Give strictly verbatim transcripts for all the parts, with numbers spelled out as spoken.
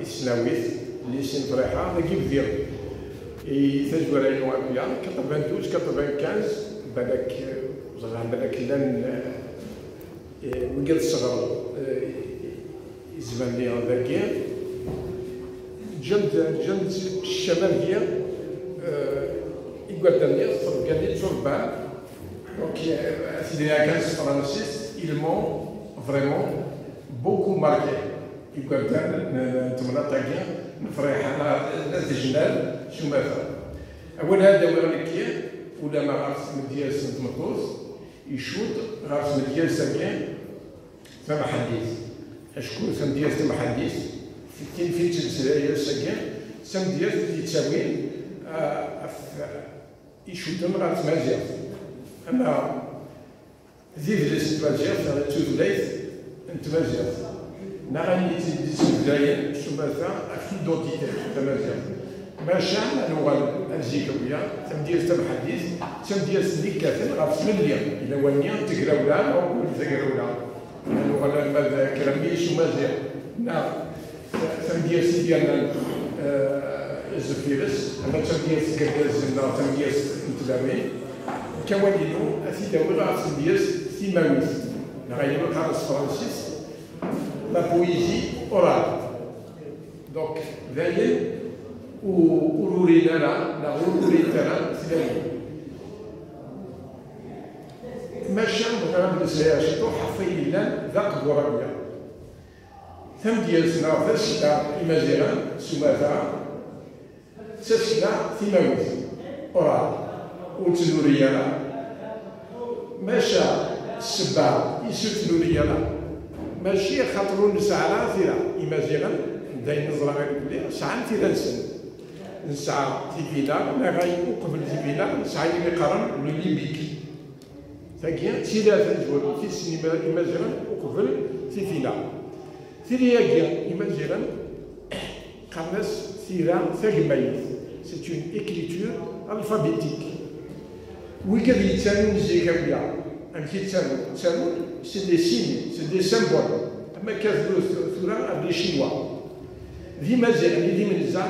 Tisnawit, lycée n Friḥa, dagi bdiɣ. I tazwara-inu akya, quatre-vingt-douze, quatre-vingt-quinze, balak, ẓriɣ balak llan, eh, wigad ṣṣɣer, eh, izban-nni dagi. Ǧǧan-d, ǧǧan-d ccama deg-i, eh, igerdan-nni, ṭṭebgan-nni tturebban. Donc, euh, c'est des vacances françaises, ils m'ont vraiment beaucoup marqué. Igerdan n, n temnaḍt-agi n Friḥa, n At Jennal, s umata. Awal ad awiɣ nekki, ulamma ɣer tmedyazt n tmeṭṭut, icudd ɣer tmedyazt-agi tamḥaddit. Acku tamedyazt tamḥaddit, tin fi ttmeslay ass-agi, d tamedyazt i d-yettawin, ah, af-, icudden ɣer tmaziɣt. Ama d idles n tmaziɣt, neɣ d tutlayt n tmaziɣt, neɣ ayen i tt-id-ittmeblayen s umata ɣef l'identité tamaziɣt. Maca ma nuɣal ar zik akya, tamedyazt tamḥaddit d tamedyazt-nni yekkaten ɣef tmelli n lawan-nni n tegrawla, neɣ uqbel tagrawla. Ma nuɣal arma d kra n mmi-s umaziɣ, neɣ tamedyazt i d-yernan, eh, zeffir-s, ama d tamedyazt n yergazen neɣ tamedyazt n tmerwin, nekk awal-inu ad t-id-awiɣ ɣef tmedyazt timawit, neɣ ayen i qqaren s tefransist la poésie orale. Donc, d ayen u-, ur urin ara, neɣ ur urint ara tlawin. Maca, bɣiɣ ad d-mmeslayeɣ ciṭuḥ ɣef wayen yellan d aqbur akya. Tamedyazt neɣ tasekla Imaziɣen s umata, d tasekla timawit, orale, ur ttnuri ara. Maca ssebba i s ur ttnuri ara, mačči axaṭer ur nesɛi ara tira. Imaziɣen, d ayen neẓra irkelli, sɛan tira-nsen. Nesɛa tifinaɣ, neɣ ay uqbel tifinaɣ, nesɛa ayen i qqaren le libique. Tagi d tira tamezwarut i ssnen Ima-, Imaziɣen uqbel tifinaɣ. Tira-agi Imaziɣen qqaren-as tira tagmayit, c'est une écriture alphabétique. Wigad yettarun zik akya, amek i ttarun? Ttarun, c'est des signes, c'est des symboles. Am akka tura, tura, les Chinois. D Imaziɣen i d imenza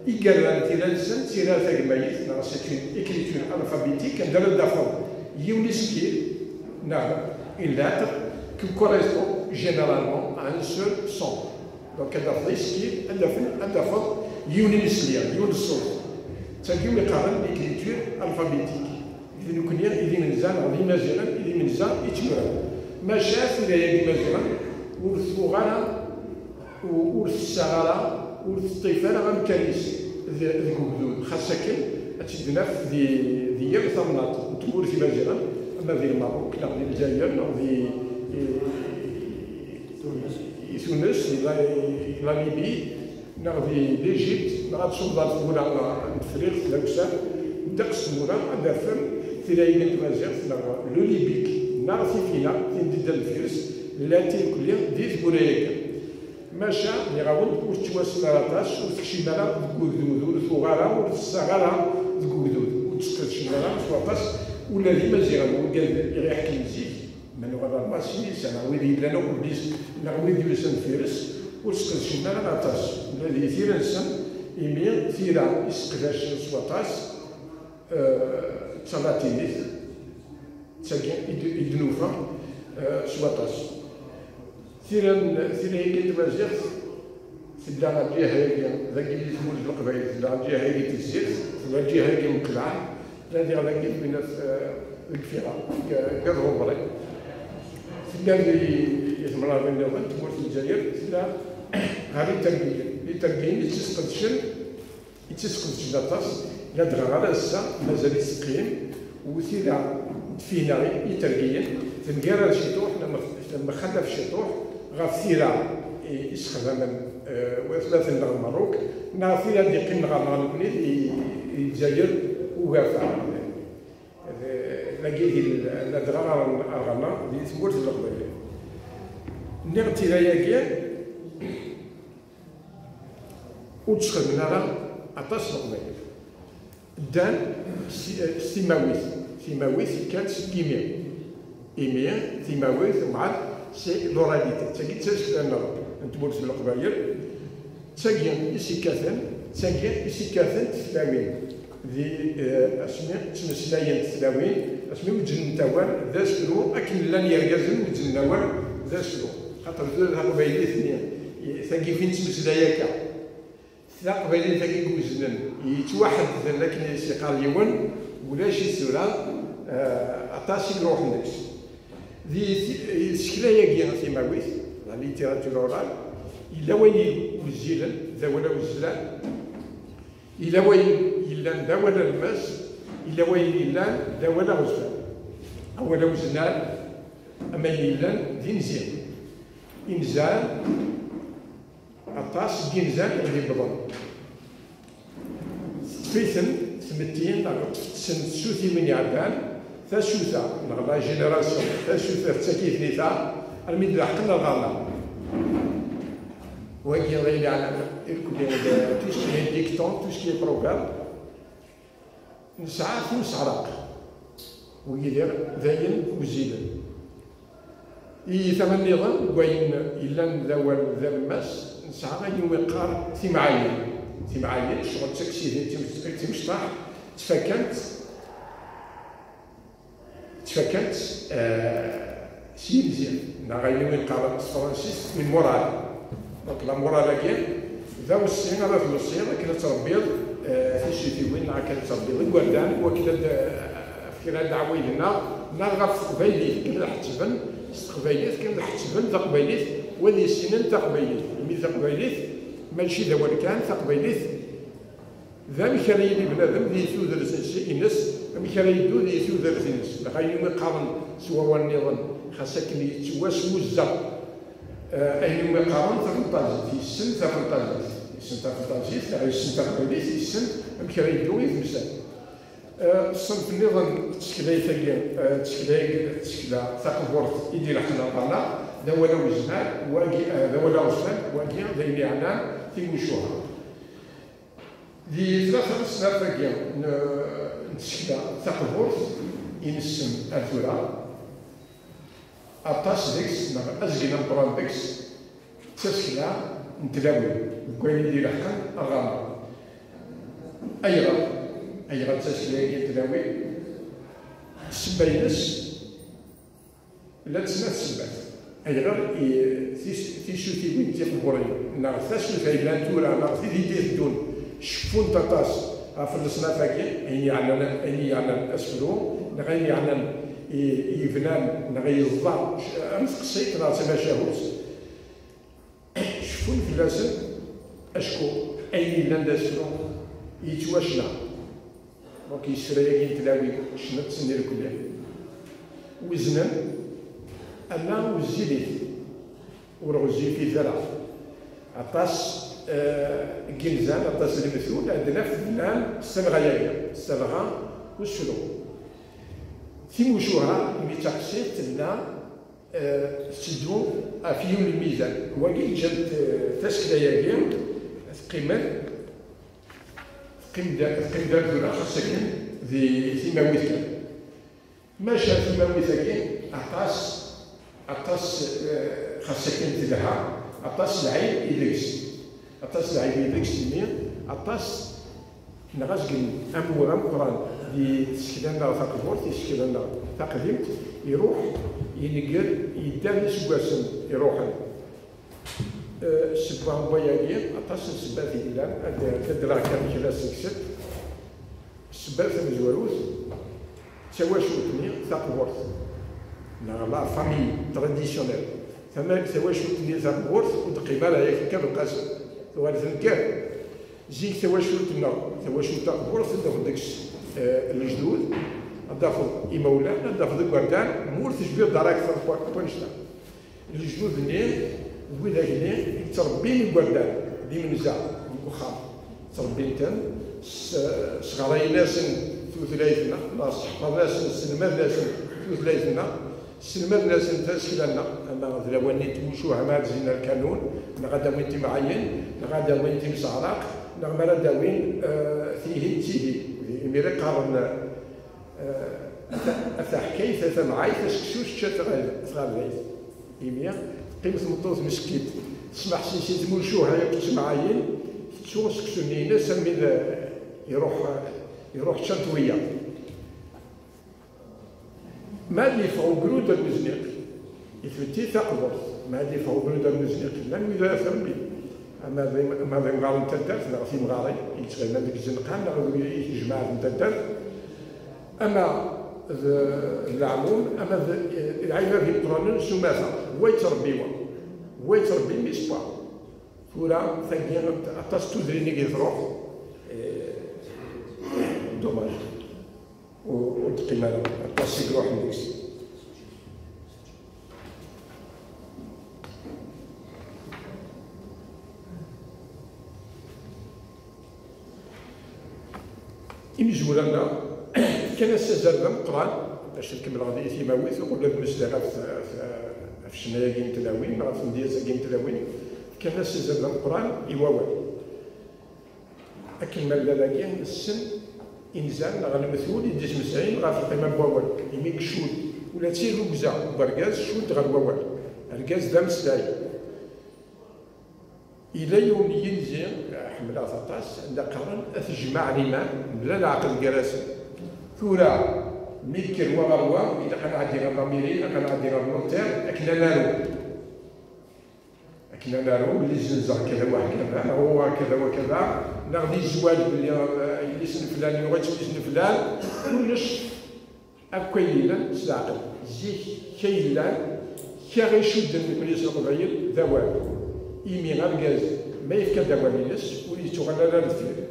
i yerran tira-nsen d tira tagmayit, neɣ c'est une écriture alphabétique, anda ara d-tafeḍ yiwen isekkil, neɣ une lettre qui correspond généralement à un seul son. Donc, ad d-tafeḍ isekkil, ad d-tafeḍ, ad d-tafeḍ yiwen imesli, yiwen ṣṣut. D tagi i qqaren l'écriture alphabétique. D nekkni i d imenza, neɣ d Imaziɣen i d imenza i tt-yuran. Maca tira-agi Imaziɣen ur tuɣ ara, u-, ur tessaɣ ara, ur teṭṭif ara amkan-is de-, deg ugdud. Xas akken ad tt-id-naf di, di yal tamnaḍt n tmurt Imaziɣen, ama di Lmerruk, neɣ di Lezzayer, neɣ di, i, i Tunes, di la, i la Libye, neɣ di l'Égypte, neɣ ad tṣubbeḍ ar tmura n Tefriqt d akessar, ddeqs n tmura ad d-tafem tira-agi n tmaziɣt, neɣ le libique, neɣ tifinaɣ, tin d-iddan deffir-s, llant irkelli di tmura-agi. Maca, nniɣ-awen-d, ur tettwassen ara aṭas, ur tekcim ara deg ugdud, ur tuɣ ara, ur tessaɣ ara deg ugdud, ur tt-sqedcen ara s waṭas, ula d Imaziɣen, wigad i ɣ-iḥekmen zik, ma nuɣal ɣer Masinisa, neɣ wid yellan uqbel-is, neɣ wid yusan deffir-s, ur sqedcen ara aṭas, ula di tira-nsen, imi tira i sseqdacen s waṭas, eh, d talatinit, d tagi i d, i d-nufa, eh, s waṭas. Tira n, tira-agi n tmaziɣt, tella lǧiha-agi, dagi di tmurt n Leqbayel, tella lǧiha-agi n Tezzirt, tella lǧiha-agi n Qelɛan, tella diɣ dagi deg winat, eh, deg Fiɣa, deg, deg At Ɣubri. Tella di, di temnaḍin nniḍen, tmurt n Lezzayer, tella ɣer Itergiyen. Itergiyen i tt-isqedcen, i tt-isqedcen aṭas, ladɣa ar ass-a mazal-itt teqqim, u tira n tfinaɣ Itergiyen temgarad ciṭuḥ, neɣ temxallaf ciṭuḥ ɣef tira i, i ssexdamen, eh, watmaten-nneɣ n Merruk, neɣ tira d-iqqimen ɣer-neɣ nekkni di, di Lezzayer ugafa. D, dagi di l-, ladɣa ɣer, ɣer ɣer-neɣ di tmurt n Leqbayel. Nniɣ tira-agi, ur tt-sxedmen ara aṭas Leqbayel. Ddan s, s timawit. Timawit kkan seg imi. Imi, timawit, umɛad, c'est l'oralité. D tagi d tasekla-nneɣ n tmurt n Leqbayel. Tagi i s-ikkaten, tagi i s-ikkaten tlawin. Di, eh, asmi ttmeslayent tlawin, asmi weǧǧnent awal, d asefru akken llan yergazen weǧǧnen awal, d asefru. Xaṭer tura taqbaylit-nni, i, tagi fin ttmeslay akka. Taqbaylit-agi iweznen, yettwaḥeddden akken i s-iqqar yiwen, ulac-it tura, eh, aṭas i iruḥen deg-s. Di ti-, di tsekla-agi timawit, la littérature orale, yella wayen wezzilen, d awal awezlan, yella wayen yellan d awal alemmas, yella wayen yellan d awal aɣezfan. Awal awezlan, am ayen yellan d inzi. Inzan, aṭas n yinzan i d-yewwḍen. Teṭṭef-iten tmetti, neɣ ṭṭfet-sen tsutiwin iɛeddan, tasuta, neɣ la génération, tasuta tettak-iten-ita, armi d-leḥqen ar ɣer-neɣ. Wagi d ayen yeɛnan irkelli, tout ce qui est dicton, tout ce qui est proverbe. Nesɛa timseɛraq, wigi d, d ayen wezzilen. I tama nniḍen, deg wayen yellan d awal d alemmas, nesɛa ayen iwumi qqar timɛayin. Timɛayin, ccɣel d taksidi, tim-, timecṭaḥ, ttfakkant, ttfakkant, eh, s yilzi, neɣ ayen iwumi qqaren s tefransist une morale. Donc la morale-agi, d aweṣṣi ara tweṣṣiḍ akken ad tṛebbiḍ, eh, tisutiwin, neɣ akken ad tṛebbiḍ igerdan, wakken ad, eh, kra ad ɛawiden-aɣ, neɣ ɣef teqbaylit, akken ad ḥettben s teqbaylit, akken ad ḥettben taqbaylit, wad yessinen taqbaylit. Imi taqbaylit, mačči d awal kan, taqbaylit d amek ara yili bnadem di tudert-ines, amek ara yeddu di tudert-ines. Neɣ ayen umi qqaren s wawal nniḍen, xas akken yettwasmuzzeɣ, eh, ayen umi qqaren tafenṭazit, yessen tafenṭazit, yessen tafenṭazit, neɣ yessen taqbaylit, yessen amek ara yeddu i temsal. Eh, ṣṣenf nniḍen n tseklayt-agi, eh, tsekla-, tsekla taqburt i d-ileḥqen ɣer ṭṭala, d awal awezlan, wagi, eh, d awal awezlan, wagi d ayen yeɛnan timucuha. Di tlata n snat-agi n, n tsekla taqburt i nessen ar tura, aṭas deg-s, neɣ azgen ameqqran deg-s, d tasekla n tlawin, deg wayen i d-ileḥqen aɣrab. Ayɣer? Ayɣer d tasekla-agi n tlawin? Ssebba-ines, llant snat ssebbat. Ayɣer i tis-, tisutiwin tiqburin, neɣ tasuta yellan tura, neɣ tid i d-iteddun, ceffunt aṭas ɣef leṣnaf-agi, ayen yeɛnan, ayen yeɛnan asefru, neɣ ayen yeɛnan i, i yebnan, neɣ i yeẓḍa, am teqsiṭ, neɣ d tamacahut. Ceffun fell-asen, acku ayen yellan d asefru yettwacna. Donc, isefra-agi n tlawin, ccna-ten irkelli. Weznen, ama wezzilit, ur ɣezzifit ara. Aṭas, eh, n yinzan, aṭas n lemtul, ad naf llan s talɣa-agi, s talɣa n usefru. Timucuha, imi d taqsiṭ, tella eh, tetteddu ɣef yiwen n lmizan. Wagi ǧǧant, eh, tasekla-agi, teqqimen, teqqim-d, teqqim-d ar tura, xas akken di timawit kan. Maca timawit-agi, aṭas, aṭas, eh, xas akken telha, aṭas lɛib i deg-s. Aṭas lɛib i deg-s, imi aṭas neɣ azgen amur ameqqran di tsekla-nneɣ taqburt, i tsekla-nneɣ taqdimt, iruḥ, inegger, yedda d iseggasen iruḥen. Eh, ssebba n wayagi, aṭas n ssebbat i yellan, ad, ad d-rreɣ kan kra seg-sent. Ssebba tamezwarut, d tawacult-nni taqburt, neɣ la famille traditionnelle. Tama-, tawacult-nni taqburt ur d-teqqim ara yak akka Belqasem, tuɣal tenker. Zik tawacult-nneɣ, tawacult taqburt, ad d-naf deg-s, eh, lejdud, ad d-tafeḍ imawlan, ad d-tafeḍ igerdan, ma ur tecbiḍ ara akter n wa-, n wannect-a. Lejdud-nni, d widak-nni i yettrebbin igerdan, d imenza deg uxxam. Ttrebbin-ten, s-, sɣarayen-asen tutlayt-nneɣ, neɣ sseḥfaḍen-asen, sselmaden-asen tutlayt-nneɣ, sselmaden-asen tasekla-nneɣ, ama d lawan-nni n tmucuha, ma ad zin lkanun, neɣ ad d-awin timɛayin, neɣ ad d-awin timseɛraq, neɣ ma ara d-awin, eh, tihin d tihin. Imir i qqaren, eh, a ta-, a taḥkayt, a tamɛayt, a seksu tečča tɣal-, tɣallayt. Imi Teqqim tmeṭṭut meskint, tesmeḥsis i tmucuha yakk d temɛayin, tettu seksu-nni-ines armi d iruḥ, iruḥ ččan-t wiyaḍ. Ma ad yeffeɣ ugrud amezniq, i tmetti taqburt, ma ad yeffeɣ ugrud amezniq, llan wid ara t-remmim. Ama d, ama d imɣaren n taddart neɣ timɣarin yettɣiman deg izenqan neɣ deg tejmaɛt n taddart, ama d, d leɛmum, ama d, eh, lɛibad imeqqranen s umata, wa yettrebbi wa, wa yettrebbi mmi-s n wa. Tura, tagi, aṭas n tudrin i d-truḥ, eh, dommage. Ur, ur d-teqqim ara, aṭas i iruḥen deg-s. Imezwura-nneɣ fkan-as azal d ameqqran, bac ad kemmleɣ di timawit, uqbel ad mmeslayeɣ ɣef, ɣef, ɣef ccna-agi n tlawin, neɣ ɣef tmedyazt-agi n tlawin, fkan-as azal d ameqqran i wawal. Akken ma nella dagi, nessen inzan neɣ lmetul i d-ismesɛin ɣef lqima n wawal, imi icudd ula d tirrugza n wergaz cudd ɣer wawal. Argaz d ameslay. Yella yiwen n yinzi, ḥemmleɣ-t aṭas, anda qqaren: "At jmaɛ liman, mla leɛqel gar-asen." Tura, mi d-kker wa ɣer wa, ilaq ad nɛeddi ɣer lamiri, ilaq ad nɛeddi ɣer notaire, akken ad naru. Akken ad naru, belli zzenzeɣ kada wa kada, neɣ uɣeɣ kada wa kada, neɣ di zzwaǧ belli, eh, yelli-s n flan yuɣ-itt mmi-s n flan, kullec akk ayen yellan s leɛqel. Zik, kra yellan, kra ɣ-icudden nekkni s Leqbayel, d awal. Imi argaz, ma yefka-d awal-ines, ur yettuɣal ara ar deffir.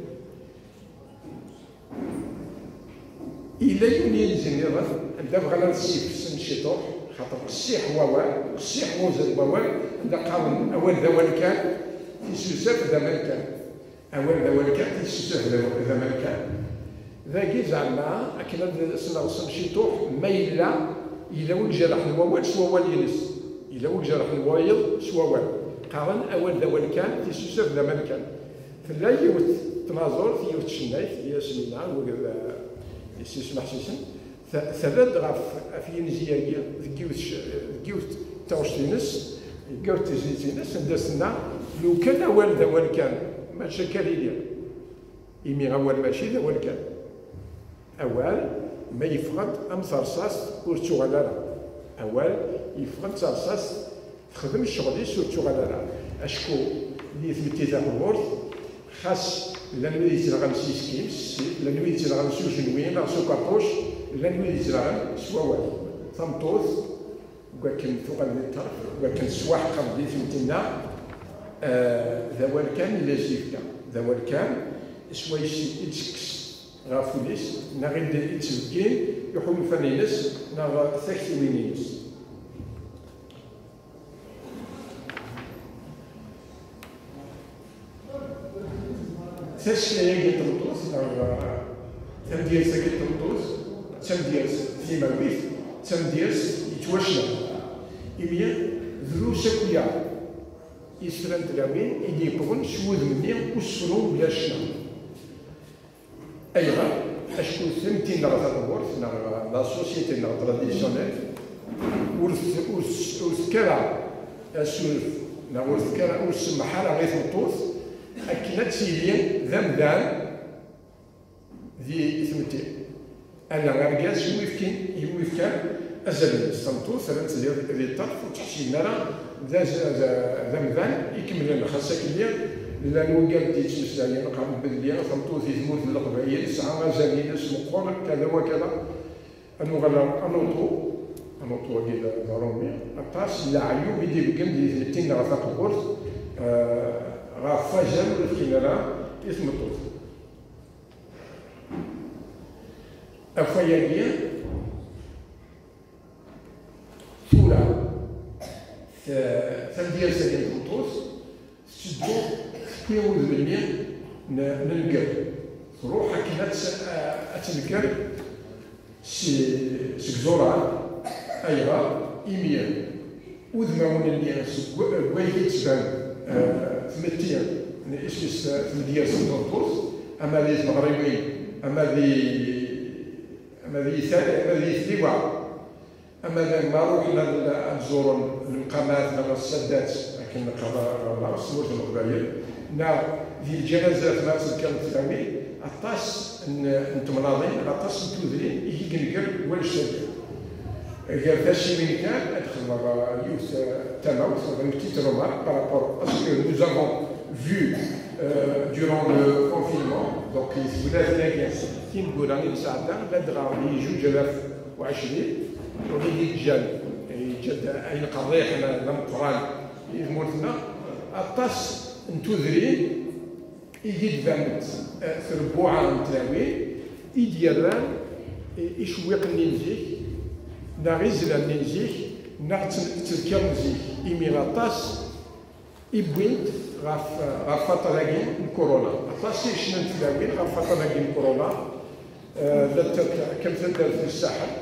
Yella yiwen yinzi nniḍen, anda bɣan ad s-yefsen ciṭuḥ, xaṭer qessiḥ wawal, qessiḥ wazal n wawal, anda qqaren: "Awal d awal kan, tisusaf d aman kan." Awal d awal kan, tisusaf d aw-, d aman kan. Dagi zeɛma, akken ad s-neɣsen ciṭuḥ, ma yella, yella wi ijerḥen wawal s wawal-ines, yella wi ijerḥen wayeḍ s wawal. Qqaren: "Awal d awal kan, tisusaf d aman kan." Tella yiwet n tnaẓurt, yiwet n tcennayt, Yasmina, wigad, eh, yessi-s Meḥsisen, t-, terra-d ɣef, ɣef yinzi-agi deg yiwet c-, deg yiwet n taɣect-ines, deg yiwet n tezlit-ines, anda s-tenna: "Lukan awal d awal kan, mačči akka ad iliɣ." Imi awal mačči d awal kan. Awal, ma yeffeɣ-d am terṣast, ur ttuɣal ara. Awal, yeffeɣ-d d terṣast, texdem ccɣel-is, ur ttuɣal ara. Acku di tmetti taqburt, xas llan wid yettnaɣen s yiski, s ssif, llan wid yettnaɣen s ujenwi neɣ s ukaṭuc, llan wid yettnaɣen s wawal. Tameṭṭut, deg wakken tuɣal di ṭṭerf, deg wakken tettwaḥqer di tmetti-nneɣ, eh, d awal kan i d as-yefka, d awal kan swayes i d-tekkes ɣef wul-is, neɣ i d-, i d-ttbeggin iḥulfan-ines neɣ taktiwin-ines. Tasekla-agi n tmeṭṭut, neɣ tamedyazt-agi n tmeṭṭut, d tamedyazt timawit, d tamedyazt yettwacnan. Imi drus akk ya isefra n tlawin i d-yewwḍen s wudem-nni usefru mebla ccna. Ayɣer? Acku timetti-nneɣ taqburt, neɣ la société-nneɣ traditionnelle, ur t-, ur s-, ur tefka ara asuref, neɣ ur tefka ara, ur tsemmeḥ ara i tmeṭṭut akken ad tili d amdan di tmetti. Ala argaz i wifkin, i wifkan azal-nnes. Tameṭṭut rran-tt di, di ṭṭerf, ur tt-ḥsiben ara d az-, d, d amdan ikemlen. Xas akken llan wigad d-yettmeslayen, qqaren belli tameṭṭut di tmurt n Leqbayel tesɛa azal-ines meqqer, kada wa kada. Ad nuɣal ɣer Anuṭu, Anuṭu-agi d, d Aṛumi, aṭas n leɛyub i d-ibeggen di tmetti-nneɣ taqburt, eh, ɣef wazal ur fkin ara i tmeṭṭut. Ɣef wayagi, tura, t-, tamedyazt-agi n tmeṭṭut, tetteddu tewwi udem-nni n, n nnger. Truḥ akken ad tt-, ad tnegger si, seg iẓuran. Ayɣer? Imi udmawen-nni seg wa-, deg wayen i d-tban, eh, tmetti n isem-is, eh, tmedyazt n tmeṭṭut, ama di tmeɣriwin, ama di, ama di yita-, ama di tliwa, Ama d ma ruḥen ad, ad ẓuren lemqamat neɣ ssaddat akken neqqar ɣer s tmurt n Leqbayel, neɣ di lǧanazat neɣ s lkan n tlawin, aṭas n, n temnaḍin, aṭas n tudrin i yenker wannect-agi. Gar tasiwin kan, ad xedmeɣ yiwet, eh, tamawt, une petite remarque par rapport à ce que nous avons vu, euh, durant le confinement. Donc, i tebda tagi tineggura i nesɛedda, ladɣa di juǧ alaf u ɛecrin, ur d-yeǧǧan, yeǧǧa-d ayen qerriḥen d ameqqran i tmurt-nneɣ, aṭas n tudrin i d-tban, eh, trebbuɛa n tlawin i d-yerran i, icewwiqen-nni n zik, neɣ izlan-nni n zik, neɣ tt-, ttedkiren zik, imi aṭas i wwint ɣef, ɣef waṭṭan-agi n kuruna. Aṭas i yecnan tlawin ɣef waṭṭan-agi n kuruna, eh, la t-, kam taddart n Saḥel,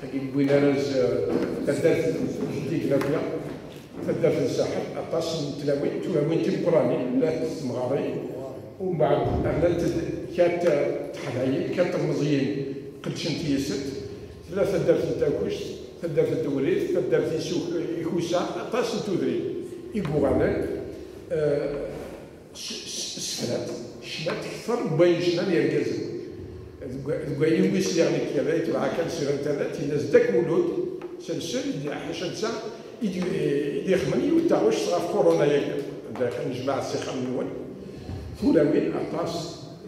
tagi wwin arraz, eh, taddart n Ǧeddi Glafya, taddart n Saḥel, aṭas n tlawin, tulawin timeqqranin, llant temɣarin, umbeɛd rnant-d kra n teḥdayin, kra n telmeẓyin qeddcent yis-sent, tella taddart n Takust, taddart n Tewrirt, taddart n Isuk-, Ikusa, aṭas n tudrin i yuɣalen, eh, s-, s-, sefrant, cnant kter n wayen cnan yergazen. Deg wa-, deg wayen iwumi sliɣ nekk, yerra yetbeɛ kan sur internet, yenna-as Dda Lmulud, c'est le seul, i d-, ḥaca netta, i d-, i d-ixedmen yiwet taɣect ɣef kuruna-agi. Anda kan jmaɛet s ixxamen-nwen, tulawin, aṭas,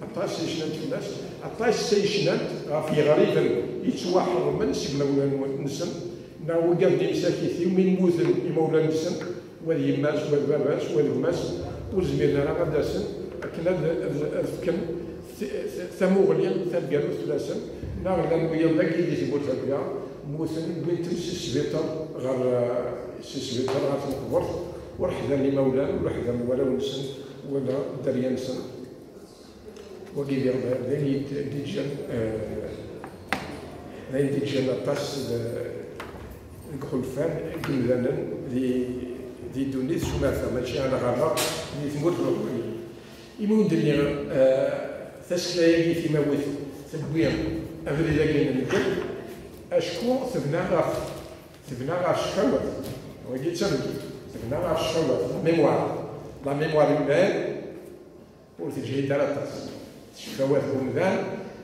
aṭas i cnant fell-as, aṭas i cnant ɣef yeɣriben yettwaḥeṛmen seg imawlan-nsen, neɣ wigad n imsakit iwumi mmuten imawlan-nsen, wa d yemma-s, wa d baba-s, wa d gma-s, ur zmiren ara ad d-asen akken ad, ad, ad fken t-, t-, tamuɣli taneggarut fell-asen, neɣ llan wiyaḍ dagi di tmurt akya, mmuten, wwin-ten si sbiṭar ɣer, si sbiṭar ɣer tmeqbert, ur ḥdan imawlan, ur ḥdan warraw-nsen, wala dderya-nsen. Wagi d, d ayen i d-, d-iǧǧan, eh, d ayen d-iǧǧan aṭas d-, deg ixulfan n yimdanen di, di ddunit s umata, mačči ala ɣer di tmurt n Leqbayel. Imi ur d-nniɣ, eh, tasekla-agi timawit tewwi abrid-agi n medden, acku tebna ɣef, tebna ɣef ccfawat. Wagi d tamedyezt, tebna ɣef ccfawat, la mémoire. La mémoire humaine, ur teǧhid ara aṭas. Ccfawat n umdan,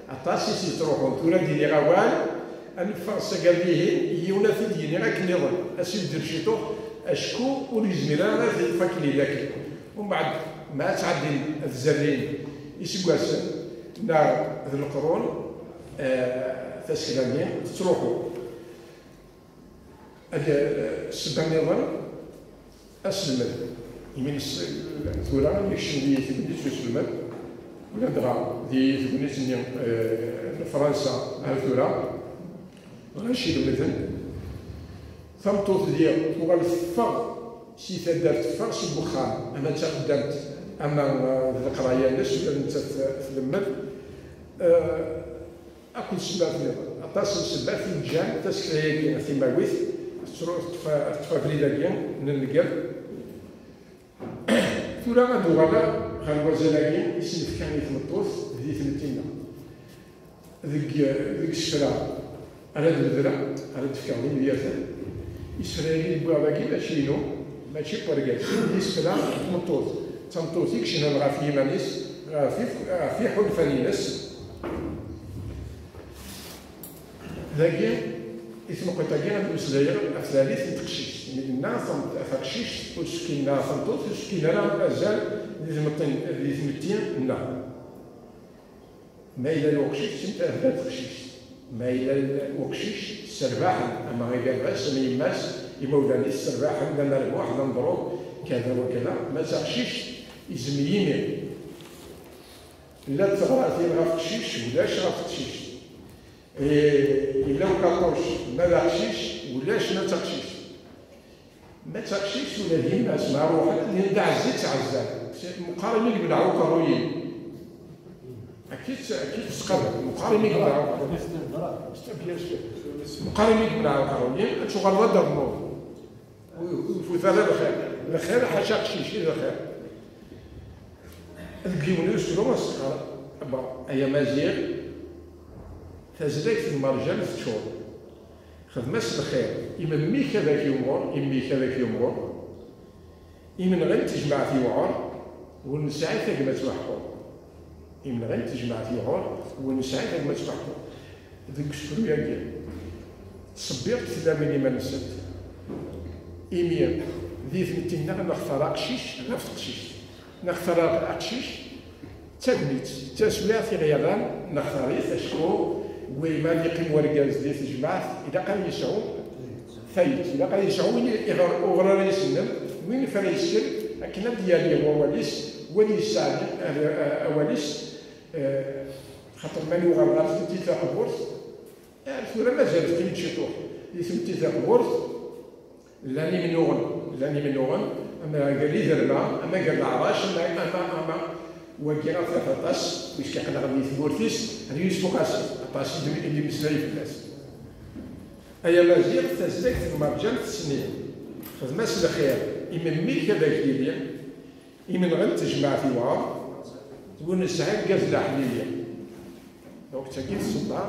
aṭas i s-yettruḥun. Tura d-iniɣ awal, ad neffeɣ s agerdihin, yiwen ad t-id-yini akken nniḍen, ad s-ibeddel ciṭuḥ, acku ur yezmir ara ad t-yeṭṭef akken yella akken. Umbeɛd, ma ad ttɛeddin ad zerrin iseggasen, neɣ d leqrun, eh, tasekla-nni tettruḥu. Ad, ssebba nniḍen, aselmed. Imi nes-, tura yekcem di tegnit n uselmed, ladɣa di tegnit-nni, eh, n Fransa ar tura, ɣer acu i lemden. Tameṭṭut diɣ tuɣal teffeɣ si taddart, teffeɣ seg uxxam, ama d taxeddamt, ama, eh, d leqraya-nnes, ula d nettat tlemmed. Eh, Akked ssebbat nniḍen. Aṭas n ssebbat i yeǧǧan tasekla-agi timawit, tettru-, teṭṭef, teṭṭef abrid-agi n nnger. Tura ad uɣaleɣ ɣer wazal-agi i s-nefka i tmeṭṭut di tmetti-nneɣ. Deg, deg isefra ara d-bedreɣ, ara d-fkeɣ d imedyaten. Isefra-agi i wwiɣ dagi mačči inu, mačči n wergaz. D isefra n tmeṭṭut. D tameṭṭut i yecnan ɣef yiman-is, ɣef, ɣef iḥulfan-ines. Dagi, i tneqqiṭ-agi ad d-meslayeɣ ɣef tlalit n teqcict. Mi d-nenna tam-, taqcict ur teskin ara tameṭṭut, ur teskin ara azal di tmetti, di tmetti-nneɣ. Ma yella uqcic, tebda teqcict. Ma yella uqcic, sserbaḥen, ama i baba-s, ama yemma-s, imawlan-is sserbaḥen, d amerbuḥ, d ameḍrub, kada wa kada. Ma d taqcict, izem yimi. Llant teɣratin ɣef teqcict, ulac ɣef teqcict. Eh, yella ukaṭuc, ma d aqcic, ulac ma d taqcict. Ma d taqcict, ula d yemma-s, ma ruḥen, ad d-aɛezzi ttɛezzan. Meqqar imi yebleɛ uqerruy-im. Akka i tt-, akka i tt-ttqabal. Meqqar imi yebleɛ uqerruy-im. Meqqar imi yebleɛ uqerruy-im, ad tuɣaleḍ ad d-ternuḍ. Ur, ur ifut ara lxir. Lxir, ḥaca aqcic i d lxir. Deg yiwen n usefru, as-qqar, bon, ay Amaziɣ, tazlagt n Merjan teččur. Xdem-as lxir, i memmi-k ad ak-yumɣur, i mmi-k ad ak-yumɣur. Imenɣi n tejmaɛt yewɛer, ur nesɛi tagmat uḥqur. Imenɣi n tejmaɛt yewɛer, ur nesɛi tagmat uḥqur. Deg usefru-agi, ttṣebbiṛent tlawin iman-nsent. Imi di tmetti-nneɣ nextar aqcic ɣef teqcict. Nextar aqcic d tagnit, d taswiɛt i ɣ-yerran nextar-it, acku win ma ad yeqqim wergaz di tejmaɛt, ilaq ad yesɛu tayet, ilaq ad yesɛu win i ɣer uɣrar yesenned, win i ara yesken akken ad d-yali wawal-is, win yesseɛli awal-is, eh, xaṭer ma yuɣal ɣer tmetti taqburt, ar tura mazal teqqim-d ciṭuḥ di tmetti taqburt. Llan imennuɣen, llan imennuɣen, ama gar iderma, ama gar leɛrac, ama, ama, ama, wagi ɣef aṭas, puisque aql-aɣ di tmurt-is, d Yusef Uqasi, aṭas i d-, i d-imeslay fell-as. Ay Amaziɣ, tazdayt n Merǧan tessen-iyi, xdem-as lxir, i memmi-k ad ak-yili, imenɣi n tejmaɛt yewɛer, ur nesɛi argaz d aḥlili. Donc, d tagi d ṣṣebba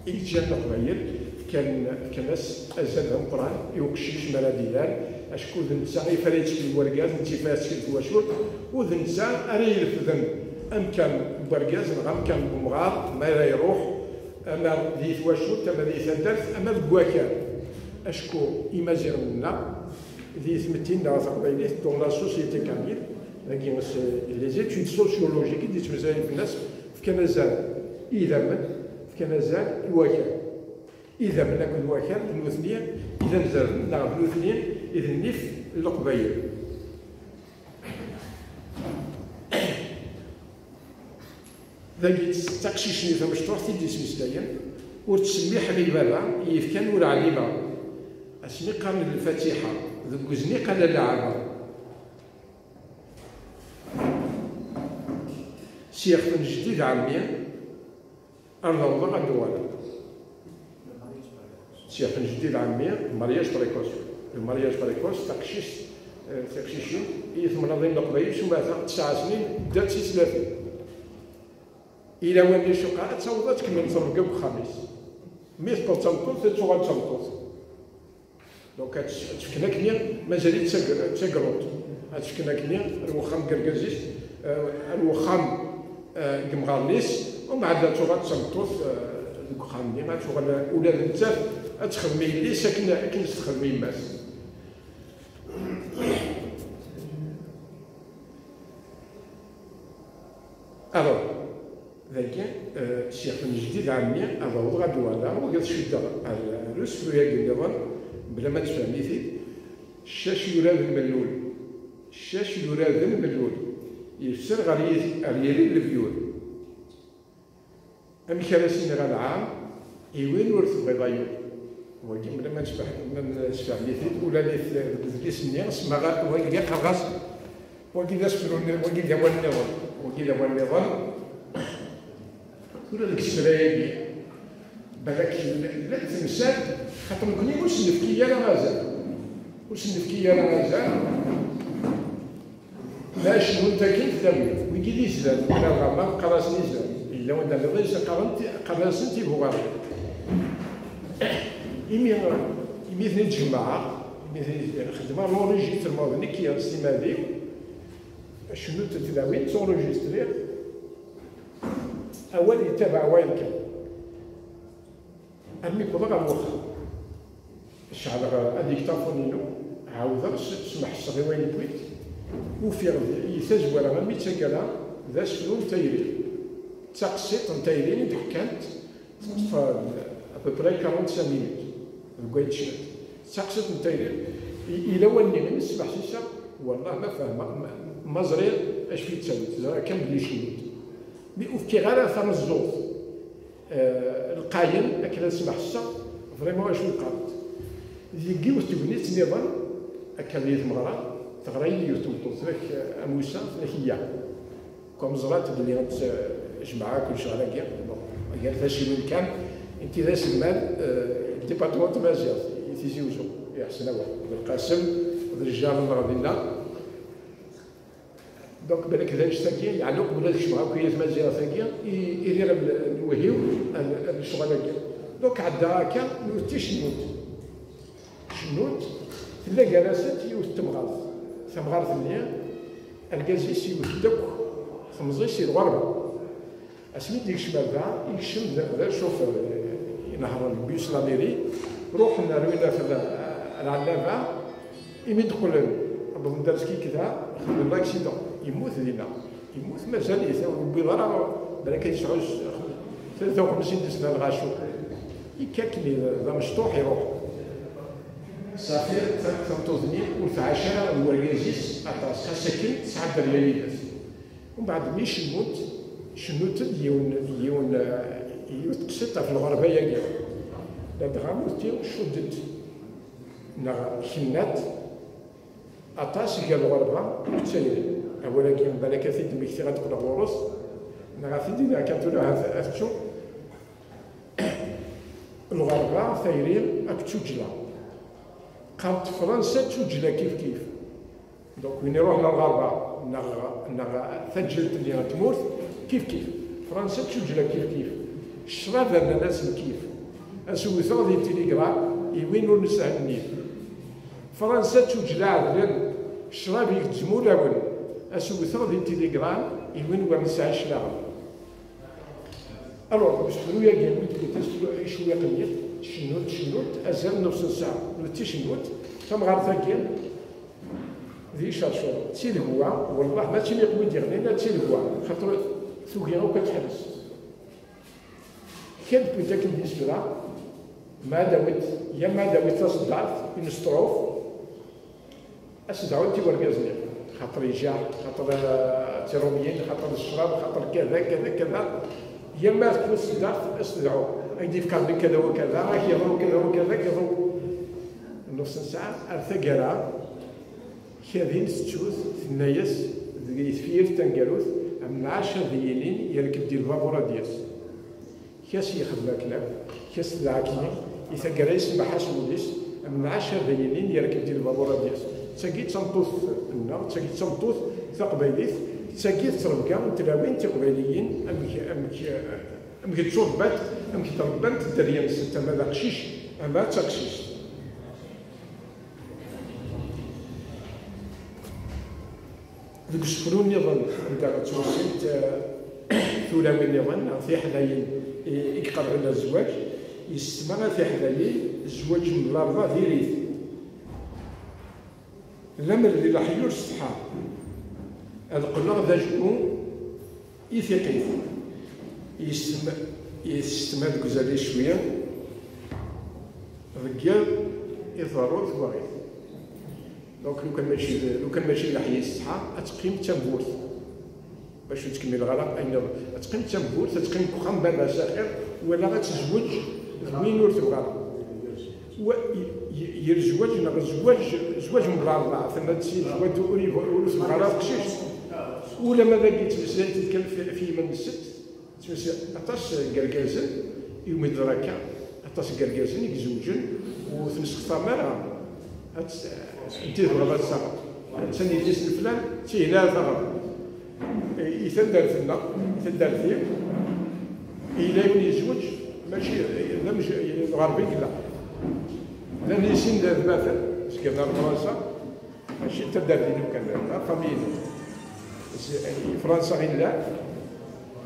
i yeǧǧan Leqbayel, fkan, fkan-as azal d ameqqran i uqcic mi ara d-ilal, acku d netta i ara yettkel wergaz, d netta i ara yettkel twacult, u d netta ara irefden amkan n wergaz neɣ amkan n umɣar, ma ara iruḥ, ama di twacult, ama di taddart, ama deg wakal. Acku Imaziɣen-nneɣ, di tmetti-nneɣ taqbaylit, dans la société kabyle, dagi, s-, les études sociologiques i d-yettmeslayen fell-as, fkan azal i idammen, fkan azal i wakal. Idammen akked wakal, d nutni i d anzaren, neɣ d nutni i d nnif n Leqbayel. Dagi, d taqcict-nni tamecṭuḥt i d-yettmeslayen, ur ttsemmiḥ i baba i yefkan ur ɛlimeɣ. Asmi qqaren lfatiḥa, deg uzniq ala leɛba. S yixef n jeddi d ɛemmi, ar d awḍeɣ ad d-uɣaleɣ. S yixef n jeddi d ɛemmi, mariage précoce. Le mariage précoce, taqcict, eh, tiqcicin i temnaḍin n Leqbayel, s umata tesɛa snin, ddant si tlatin. I lawan n ccuqa, ad taweḍ ad tkemmel ttrebga deg uxxam-is. Mi tewweḍ d tameṭṭut, ad tuɣal d tameṭṭut. Donc, ad tt-, ad tt-fken akkenni, mazal-itt d tag-, d tagrudt. Ad tt-fken akkenni, ar wexxam n yergaz-is, eh, ar wexxam, eh, n yemɣaren-is, umbeɛd ad tuɣal d tameṭṭut, eh, deg uxxam-nni, ad tuɣal ula d nettat, ad texdem i yelli-s akken, akken s-texdem i yemma-s. Alors, dagi, eh, s yixef n jeddi d ɛemmi, ad awḍeɣ ad d-uɣaleɣ, wagi ad cuddeɣ ar, ar usefru-agi nniḍen, bla ma tefhem-it-id, ccac yuraren mellul, ccac yuraren mellul, yefser ɣer yir-, ɣer yiri n lebyur. Amek ara s-iniɣ anɛam i win ur tebɣiḍ ayyur? Wagi, mela ma nesbeḥ-, ma nesfehmit-id, ula di t-, deg udlis-nni, semmaɣ wagi qqareɣ-as, wagi d asefru, wagi d awal nniḍen, wagi d awal nniḍen. Tura deg isefra-agi, balak llant temsal, xaṭer nekkni ur s-nefki ara azal. Ur s-nefki ara azal. Ma cennun-t akken tlawin, wigi d izlan, ula d ɣama qqar-asen izlan. Yella wanda nniḍen qqaren-t-, qqaren-asen tibuɣarin. Imi, imi ten-id-jemɛeɣ, imi ten-id-, xedmeɣ l'enregistrement d nekk s timmad-iw, cennun-t tlawin, ttunregistriɣ, awal yettabaɛ wayen kan. Armi wwḍeɣ ɣer wexxam, ceɛleɣ adiktaṭun-inu, ɛawdeɣ s-, smeḥseɣ i wayen wwint, ufiɣ di tazwara armi d taggara d asefru n tayri. D taqsiṭ n tayri i d-ḥkant, teṭṭef à peu près quarante-cinq minutes deg wayen tecnant. D taqsiṭ n tayri. I, i lawan-nni imi smeḥsiseɣ, wallah ma fehmeɣ, ma, ma ẓriɣ acu i d-ttawint, ẓriɣ kan belli cennunt. Mi ur fkiɣ ara tameẓẓuɣt, eh, lqayen, akken ad smeḥseɣ vraiment acu i qqarent. Deg yiwet tegnit nniḍen, akka di tmeɣra, teɣra-yi-d yiwet tmeṭṭut, tenna-k, eh, a Musa, tenna-k, iyya. Comme ẓrant belli ad jemɛeɣ akk lecɣal-agi, bon, gar taciwin kan, nekki d aselmad, eh, département n tmaziɣt, i Tizi Uzzu, i Ḥsen Awal, Belqasem, d Ljerr-nneɣ dinna. Donc, balak d annect-agi, yeɛni uqbel ad kecmeɣ akk i tmaziɣt-agi, i, i riɣ l-, lewhi-w, ad, ad lecɣal-agi. Donc ɛeddaɣ akka, nutenti cennut. Cennut, tella gar-asent yiwet n temɣart. Tamɣart-nni, argaz-is yewwet-d akk temẓi-s i lɣerba. Asmi d-yekcem ar da, yekcem d, d acufur, eh, inehhren bus la mairie, ruḥen rwin ɣer lɛellaba, imi d-qqlen, wwḍen-d ar Skikda, xedmen l'accident, yemmut dinna. Yemmut mazal-it, ur yewwiḍ ara, balak ad yesɛu s-, tlata u xemsin n sna lɣaci. Yekka akken d amecṭuḥ, iruḥ. Safi, ta-, tameṭṭut-nni ur tɛac ara d wergaz-is aṭas, xas akken tesɛa dderya yid-s. Umbeɛd mi cennut, cennut-d yiwen, yiwen, eh, yiwet teqsiṭ ɣef lɣerba-agi. Ladɣa nutenti cuddent neɣ kennant aṭas gar lɣerba akked tayri. Awal-agi, balak ad t-id-mmektiɣ, ad d-qqleɣ ɣur-s, neɣ ad t-id-iniɣ kan tura, ad, ad tettu. Lɣerba, tayri akked tuǧla. Qqarent Fransa d tuǧla kifkif. Donc, win iruḥen ar lɣerba, neɣ, neɣ taǧǧalt-nni n tmurt, kifkif. Fransa d tuǧla kifkif. Ccrab rnan-asen kif. Ad s-wwteɣ di Telegram i win ur nesɛi nnif. Fransa d tuǧla ɛedlen, ccrab igezzem ulawen. Ad s-wwteɣ di Telegram i win ur nesɛi cclaɣem. Alors, deg usefru-agi, mi d-tewwet icewwiqen-nni, tcennut, tcennut, azal n nus n ssaɛa, nutenti cennut, tamɣart-agi, di Cercur, d tiregwa, wellah, mačči n yiqwi d-yeɣlin, d tiregwa, xaṭer tugi akk ad teḥbes. Kra n tikkelt akken d-yesfra, ma ad awit, ya ma ad awit taṣeddart, une strophe, ad s-dɛunt i wergaz-nni, xaṭer ijaḥ, xaṭer, eh, tiṛumyin, xaṭer ccrab, xaṭer kada, kada, kada. Yal ma tfut taṣeddart, ad s-tedɛu. Ad k-d-yefk Ṛebbi kada wa kada, ad k-yeḍru kada wa kada, ad k-yeḍru. Nus n ssaɛa, ar taggara, kra din tettut, tenna-yas, deg tefyirt taneggarut, am lɛac ad yilin, yerkeb di lbabur ad d-yas. Kas yexdem akken akk, kas tedɛa akken, i taggara isemmeḥ-as wul-is, am lɛac ad yilin, yerkeb di lbabur ad d-yas. D tagi d tameṭṭut-nneɣ, d tagi d tameṭṭut taqbaylit, d tagi d ttrebga n tlawin tiqbayliyin, amek, amek, amek d-tturebbant, amek d-rebbant dderya-nsent, ama d aqcic, ama d taqcict. Deg usefru nniḍen, anda ttwassent, eh, tulawin nniḍen, neɣ tiḥdayin i, i iqerben ar zzwaǧ, yessetma a tiḥdayin, zzwaǧ n lerba diri-t. Lamer di leḥyur setḥa, ad qqleɣ d ajgu i tiqit. Yessetma, yessetma deg uzal cwiya, deg yiḍ, i tḍerru twaɣit. Donc, lukan mačči d, lukan mačči d leḥya i tesɛa, ad teqqim d tamburt. Bac ur ttkemmileɣ ara ayen nniḍen. Ad teqqim d tamburt, ad teqqim deg uxxam n baba-s axir, wala ad tezweǧ d win ur tebɣi ara. Wa, y-, y-, yir zzwaǧ neɣ zzwaǧ, zzwaǧ mebla rebɛa, tenna-d si zzwaǧ ur yebɣi, ur tebɣi ara teqcict. Ulamma dagi ttmeslayen-t-id kan f, f yiman-nsent, ttmeslayen aṭas n yergazen, iwumi d akka, aṭas n yergazen i izewǧen, ur ten-sextam ara. Ad tt-, anti tebɣiḍ ad tt-taɣeḍ? Attan yelli-s n flan, d tihin ara taɣeḍ. I taddart-nneɣ, i taddart-iw, yella yiwen yezweǧ, mačči d amj-, d lɣerbi i yella. Llan i sin d atmaten, seg ar Fransa, mačči d taddart-inu kan, d la famille-inu. S-, i Fransa i llan,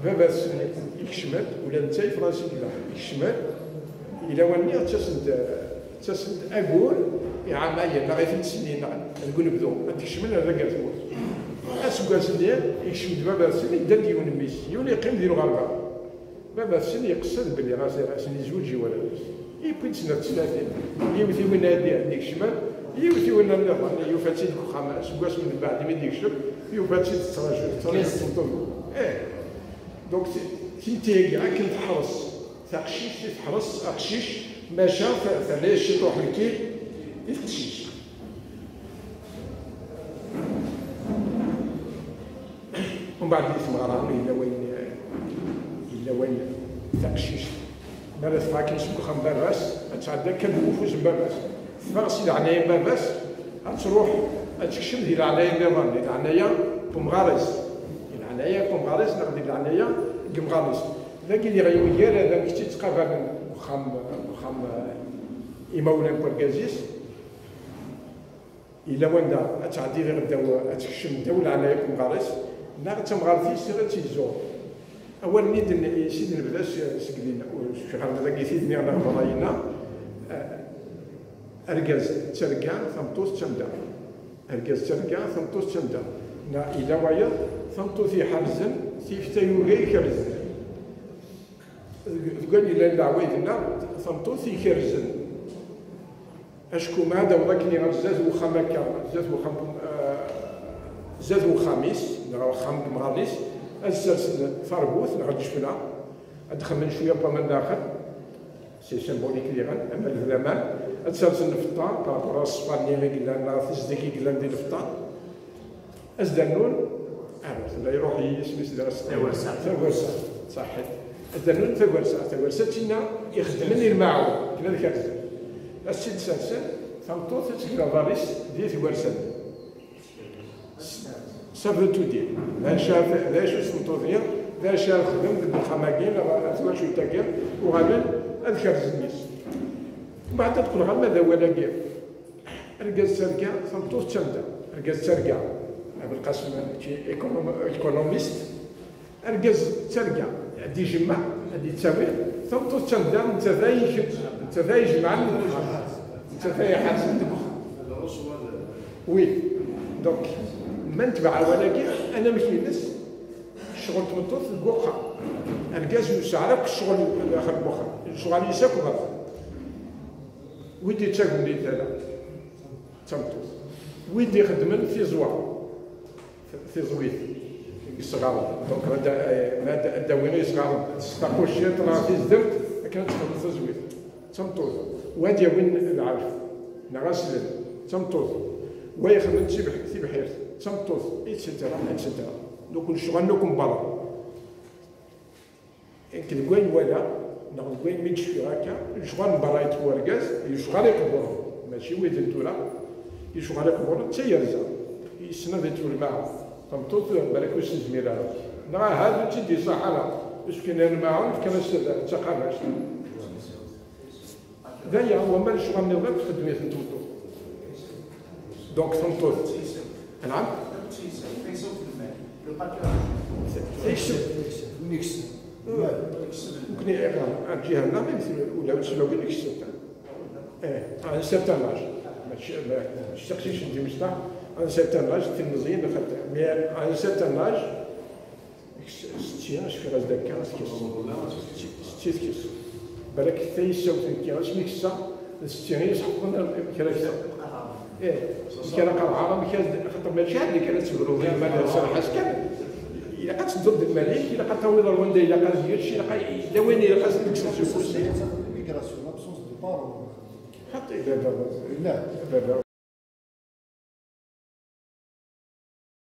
baba-tsen ikcem-d, ula netta i Fransa i yella, ikcem-d, i lawan-nni ttasen-d, ttasen-d agur iɛamayen, neɣ i tensinin, neɣ deg unebdu, ad d-kecmen ar dagi ar tmurt. Aseggas-nni, ikcem-d baba-tsen, idda-d yiwen mmi-s, yiwen yeqqim di lɣerba. Baba-tsen yeqsed belli ɣas, ɣas yezweǧ i warraw-is. Yewwi-d snat tnatin. Yiwet i winna ad d-, ad d-ikecmen, yiwet i winna nniḍen, yufa-tt-id deg uxxam, aseggas mbeɛd mi d-yekcem, yufa-tt-id tettraǧu, tettraǧu tmeṭṭut. Eh. Donc, ti-, tiyita-agi, akken teḥres taqcict i teḥres aqcic, maca ta-, terra-yas ciṭuḥ lkil i teqcict. Umbeɛd di tmeɣra, yella wayen, yella wayen taqcict, mi ara teffeɣ akken seg uxxam n baba-s, ad tɛeddi akka deg ufus n baba-s. Teffeɣ si leɛnaya n baba-s, ad truḥ, ad tekcem di leɛnaya nniḍen, di leɛnaya n umɣar-is. Di leɛnaya n umɣar-is, neɣ di leɛnaya n yemɣaren-is. Dagi diɣ yemgarad amek tt-ttqabalen. Uxxam, uxxam, eh, imawlan n wergaz-is, yella wanda ad tɛeddi diɣ ddaw, ad tekcem ddaw leɛnaya n umɣar-is, neɣ d tamɣart-is ad tt-izuɣ. Awal-nni d-, i s-id-nebda s-, seg din, ur cfiɣ ara dagi tid-nni neɣ berra-inna, eh, argaz d targa, tameṭṭut d tamda. Argaz d targa, tameṭṭut d tamda. Neɣ yella wayeḍ, tameṭṭut iḥerzen, tif tayuga ikerrzen. Deg, deg wayen yellan leɛwayed-nneɣ, tameṭṭut ikerrzen. Acku ma ad awḍ akken iɣer zdat uxxam akka, zdat uxxam, eh, zdat uxxam-is, neɣ uxxam n temɣart-is, ad sersen tarbut neɣ lǧefna, ad d-xemmen cwiya n waman daxel, c'est symbolique diɣen, aman d laman, ad sersen lfeṭṭa, par rapport ɣer ṣṣfa-nni i yellan, neɣ tizdeg i yellan di lfeṭṭa, ad s-d-rnun, ah, tella iruḥ yisem-is deg Tawersa. Tawersa, ṣaḥit. Ad d-rnun tawersa, tawersa d tinna ixeddmen i lmaɛun, akken ad kerzen. Ad s-id-sersen, tameṭṭut ad tger aḍar-is di twersa-nni. Ça veut tout dire. D acu, d acu s tmeṭṭut-nni, d acu ara texdem deg uxxam-agi, neɣ twacult-agi, uɣalen ad kerzen yes. Mbeɛd ad qqleɣ arma d awal-agi. Argaz d targa, tameṭṭut d tamda. Argaz d targa, Abelqasem, mačči économ-, économiste. Argaz d targa, ad d-ijemmeɛ, ad d-ittawi. Tameṭṭut d tamda, nettat ay iken-, nettat ay ijemɛen deg uxxam. Nettat ay iḥerzen deg uxxam. Oui. Donc, ma netbeɛ awal-agi, anamek-ines, ccɣel n tmeṭṭut deg uxxam. Argaz yesɛa akk ccɣel daxel n uxxam. Lecɣal-is akk berra. Wi d-yettagun di tala, d tameṭṭut. Wi d-ixeddmen tiẓwa, tiẓwit, deg yesɣaren. Donc, ad, eh, ma ad, ad d-awin isɣaren, s taquciṭ neɣ tizdemt, akken ad texdem tiẓwit, d tameṭṭut. Wa ad d-yawin lɛerf, neɣ aslem, d tameṭṭut. Wa ixeddem tibḥ-, tibḥirt, d tameṭṭut, et cetera, et cetera. Donc, lecɣal-nni akk n berra. Nekk deg wayen walaɣ, neɣ deg wayen mi d-cfiɣ akka, lecɣal n berra yeṭṭef urgaz, d lecɣal iqburen, mačči wid n tura, lecɣal iqburen d tayerza, yessen ad iṭṭef lmaɛun, tameṭṭut, balak ur s-nezmir ara, neɣ ahat ur tt-id-iṣaḥ ara, ur s-fkin ara lmaɛun, fkan-as d taqabact. D aya, wamma lecɣal nniḍen, txeddem-iten tmeṭṭut. Donc, tameṭṭut. Anɛam? Tayekseb. Nekni, eh, ar ǧiha-nneɣ, même si ula d tlawin neksent. Eh, à un certain âge. Mačči, ma, mačči d taqcict n timecṭaḥ, à un certain âge, tilmeẓyin, xaṭer. Mais à un certain âge, Setti, acfiɣ-as-d akka, tekkes. Setti, tekkes. Balak tayessawt nekki, asmi kkseɣ, d setti i yesḥeqqen kra kseɣ. Ih, kra qerɛeɣ, amek ad, xaṭer mačči ḥedd kan ad tebruḍ i lmal, serreḥ-as kan. Ilaq ad tedduḍ d lmal-ik, ilaq ad tawiḍ ar wanda ilaq ad yečč, ilaq ad, yella wayen ilaq ad s-tekkseḍ s ufus-ik. L'immigration, l'absence de parents. Xaṭi, baba. Baba.